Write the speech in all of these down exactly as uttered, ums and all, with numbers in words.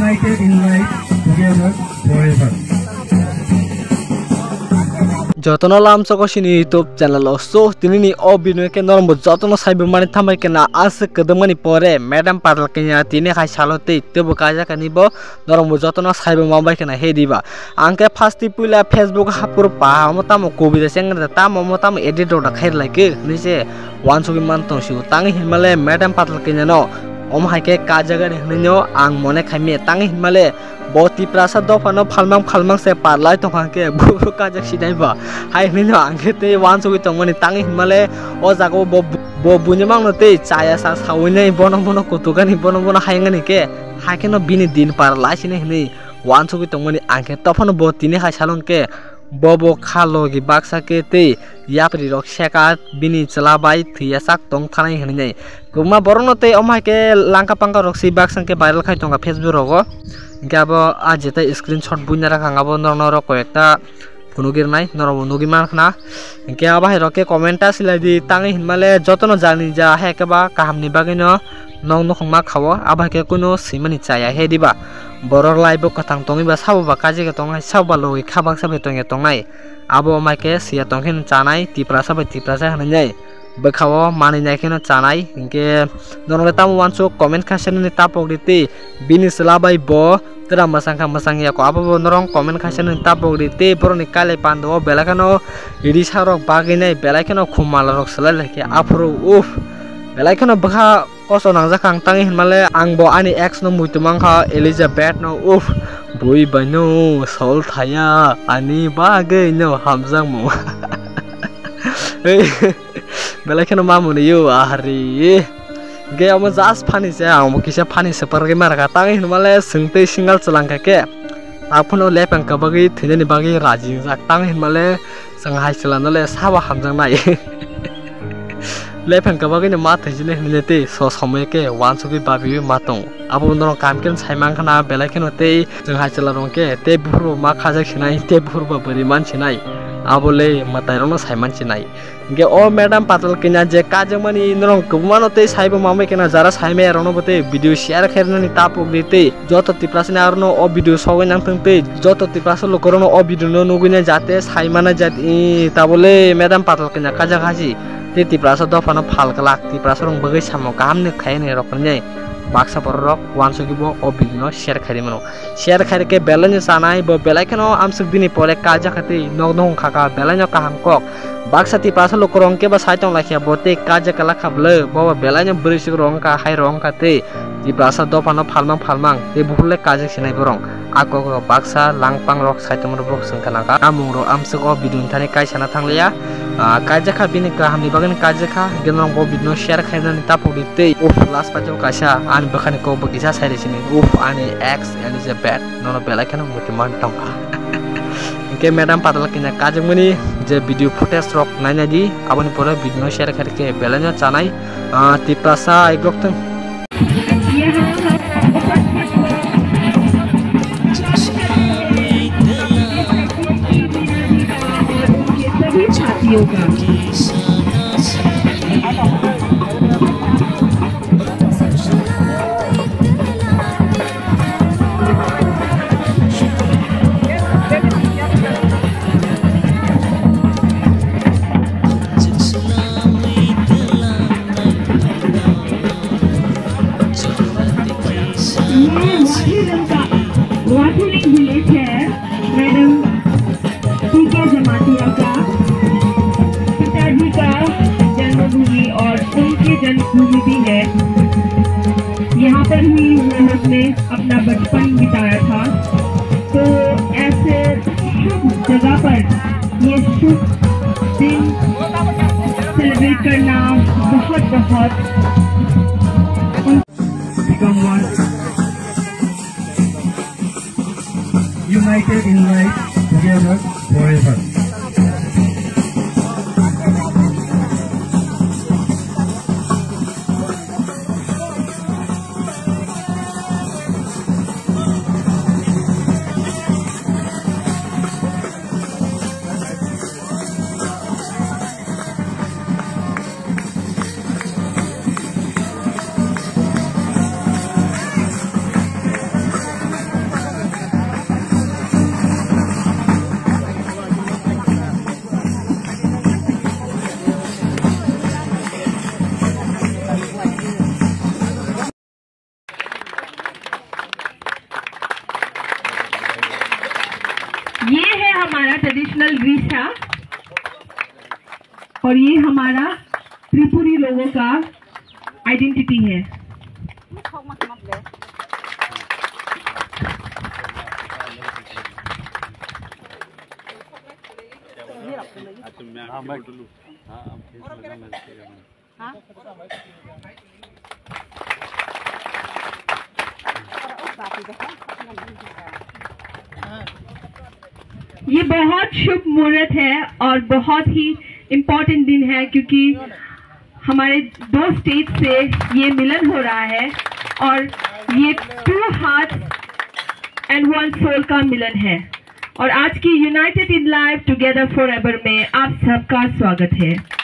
United in life, together forever. Jotono lamsoko sini YouTube channel o. So, tinini o video khe norokbo jotono saibo mani thambai khe na aswk kwdwmani pore Madam Patal kanya tini hai salo tei tebo kaijak ani bo norokbo jotono saibo mambai khe na he diba. Ang khe first twi puila Facebook hapur pa omo tamo kubui da chengre da tamo omo tamo edit rok da khair lai khe hinwi se wansugwi man tong sio. Tangwi hinmale Madam Patal kanya no omo hai khe kaijak ani hinwi no ang mone khaimya. Tangwi hinmale bo Tiprasa dophano phalmang phalmang se parlai tongkha khe bo kaijak sinai ba. Hai hinwi no ang khe tei wansugwi tongmani tangwi hinmale o jaga o bo, bo buini mangno tei chaya sa sawi nai bono bono kutukani bono bono hayngani khe hai kheno bini din parlai sinai hinwi wansugwi tongmani ang khe tophano bo tini hai salon khe bo bo kha logi baksa khe tei yapri rok seka bini chwla bai thwiya sak tong thanai hinwi nai. Kwbangma borokno tei omo hai khe langka pangka rok si baksa khe viral khai tongkha Facebook rogo. Hinkhe abo a jeta screenshot buina rakha ang abo norok norok koi ekta phunugwi rwnai norok bo nugwi mankhna. Hinkhe abo hai rok khe comment ta silai di tangwi hinmale jotono jani ja hai khe ba kaham ni bagwi no nok nukhung ma kha o abo hai khe kunu swimani chaya he diba. Borok lai bo kwthang tongwi ba sabo ba kaijak ya tongnai sabo ba logi kha baksa bai tongya tongnai. Abo mai khe siya tong khe chanai Tiprasa bai Tiprasa hinwi nai. Bwkha o manwi nai kheno chanai hinkhe norok le tamo wansuk comment khaisa nini tapok di tei bini chwla bai bo twra mwsang kha mwsang ya kho abo bo norok comment khaisa nini tapok di tei borok ni kailai pando o belai kheno risa rok bagwi nai belai kheno khum mala rok swlai lai khe aphuru uff belai kheno bwkha koso nangjak kha ang tangwi hinmale ang bo ani ex no muitu mankha Elizabeth no uff bui bai no sol thaya ani bagwi no hamjakmung. Belai kheno mamuni yo ahari. Ge amo just funny se ang mo kisa funny se pargwi marga tang hin male sengtei single chwlang kha ke. Aphuno lepeng kabagwi thwinani bagwi raji jak tang hin male seng hai chwlano le sabo hamjaknai. Lepeng kabagwi no ma thwijini hinwi tei so somoi ke wansugwi babiwi ma tong. Abo norok kam ken sai mankha na belai kheno tei chwng hai chwla rong ke tei buphuru ma khajak sinai tei buphuru ba bwrwi man sinai. Abo le mwtai rokno sai man sinai. Hinkhe o madam patal kanya je kajak mani norok kwbangma no tei saibo mamai kena jara saimaya rokno bo tei video share khairnani tapok di tei joto tiprasani arono o video sogwi nangthung tei joto tiprasa lukurokno o video no nugwi nai jate saimana jat i tabole madam patal kanya kajak hasi tei tiprasa dophano phal glak tiprasa rok bagwi samung kaham ni khaini rok hinwi baksa borok rok wansugwi bo o video no share khairi mano. Share khairikhe belai no chanai, bo belai kheno amsuk bini pore kaijak kha tei nok no wngkha kha belai no kaham kok. Baksa tiprasa lukurok hwnkhe bo sai tong lai kha bo tei kaijak kwlak kha bwlwi, bo bo belai no bwrwi swk rok wngkha, hai rok wngkha tei tiprasa dophano phalmang phalmang tei buphuru le kaijak sinai borok. A kok rok baksa langpang rok sai tongma rok swngkha nangkha. Amung rok amsuk o video ni thani kaisa na thang liya. Ah, kaijak kha bini kaham ni bagwi kaijak kha, hwnkhe norok bo video no share khainani tapok di tei. Uff, last paijak kaisa ani bwkhani kok bo kisa sai rw sini. Uff, ani ex Elizabeth, nono belai kheno muitu man tongkha. Hinkhe madam patal kanya kajak mani je video footage rok naina di, aboni pore video no share khairikhe belai no chanai, ah, tiprasa aibrok thung. सभी साथियों का ये वाथुलिंग, वाथुलिंग विलेज है, मैडम पीके जमातिया का पिताजी का जन्मभूमि और उनकी जन्मभूमि भी है। यहाँ पर ही हम लोग ने अपना बचपन बिताया था। तो ऐसे शुभ जगह पर ये शुभ दिन सेलिब्रेट करना बहुत, बहुत become one. United in life, together forever. Traditional Risha और ये हमारा त्रिपुरी लोगों का आइडेंटिटी है। ये बहुत शुभ मुहूर्त है और बहुत ही इम्पोर्टेंट दिन है, क्योंकि हमारे दो स्टेट से ये मिलन हो रहा है और ये two heart and one soul का मिलन है। और आज की United in Life Together Forever में आप सबका स्वागत है।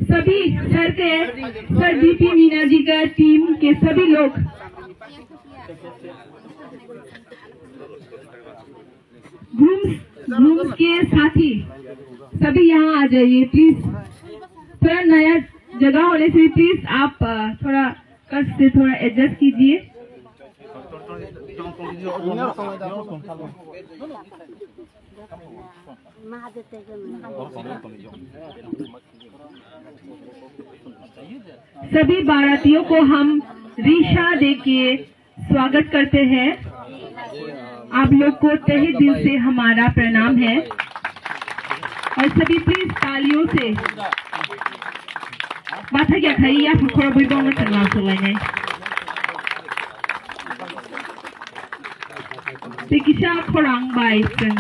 सभी सर के, सर बीपी मीना जी का टीम के सभी लोग, ग्रूम्स, ग्रूम्स के साथी सभी यहाँ आ जाइए प्लीज। थोड़ा नया जगह होने से प्लीज आप, अ, थोड़ा कष्ट से थोड़ा एडजस्ट कीजिए। सभी बारातियों को हम रीशा दे के स्वागत करते हैं। आप लोग को तहे दिल से हमारा प्रणाम है। और सभी प्लीज तालियों से। बाथा क्या खाई या फुखरा बुई बोंगा चंगा सुलाई नहीं। Tei kisa khorang bai chwng.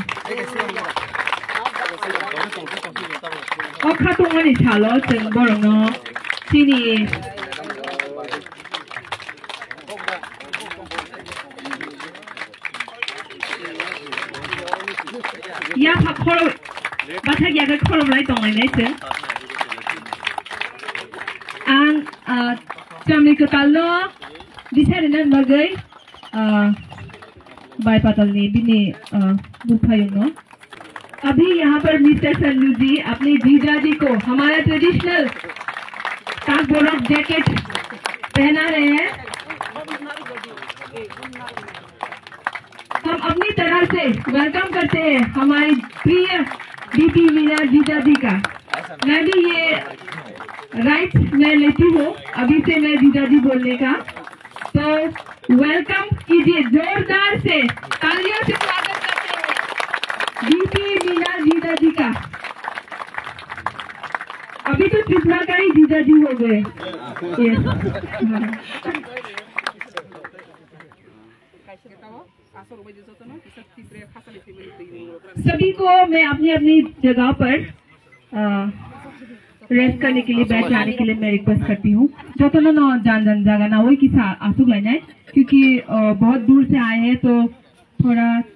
O khatungmani salo chwng borokno chini yapha khoro bathak yaga khoromlai tonglainai chwng. Ang, ah, chamni kwtalno bisa rina bagwi, ah, bai patalni bini, ah, buphayungno. अभी यहाँ पर मिस्टर सन्नू जी अपने जीजा जी को हमारा ट्रेडिशनल काकबोरक जैकेट पहना रहे हैं। हम अपनी तरह से वेलकम करते हैं हमारे प्रिय बीपी मीना जीजा जी का। मैं भी ये राइट मैं लेती हूँ, अभी से मैं जीजा जी बोलने का। तो वेलकम कीजिए जोरदार से, तालियों से स्वागत करते हैं बीपी मीना जीजा जी का। अभी तो त्रिपुरा का ही जीजा जी हो गए। यस। सभी को मैं अपनी अपनी जगह पर, अ, रेस्ट करने के लिए, बैठ जाने के लिए मैं रिक्वेस्ट करती हूँ। Jotono no jan jan jaga nawi kisa asuk lainai, क्योंकि, अ, बहुत दूर से आए हैं तो थोड़ा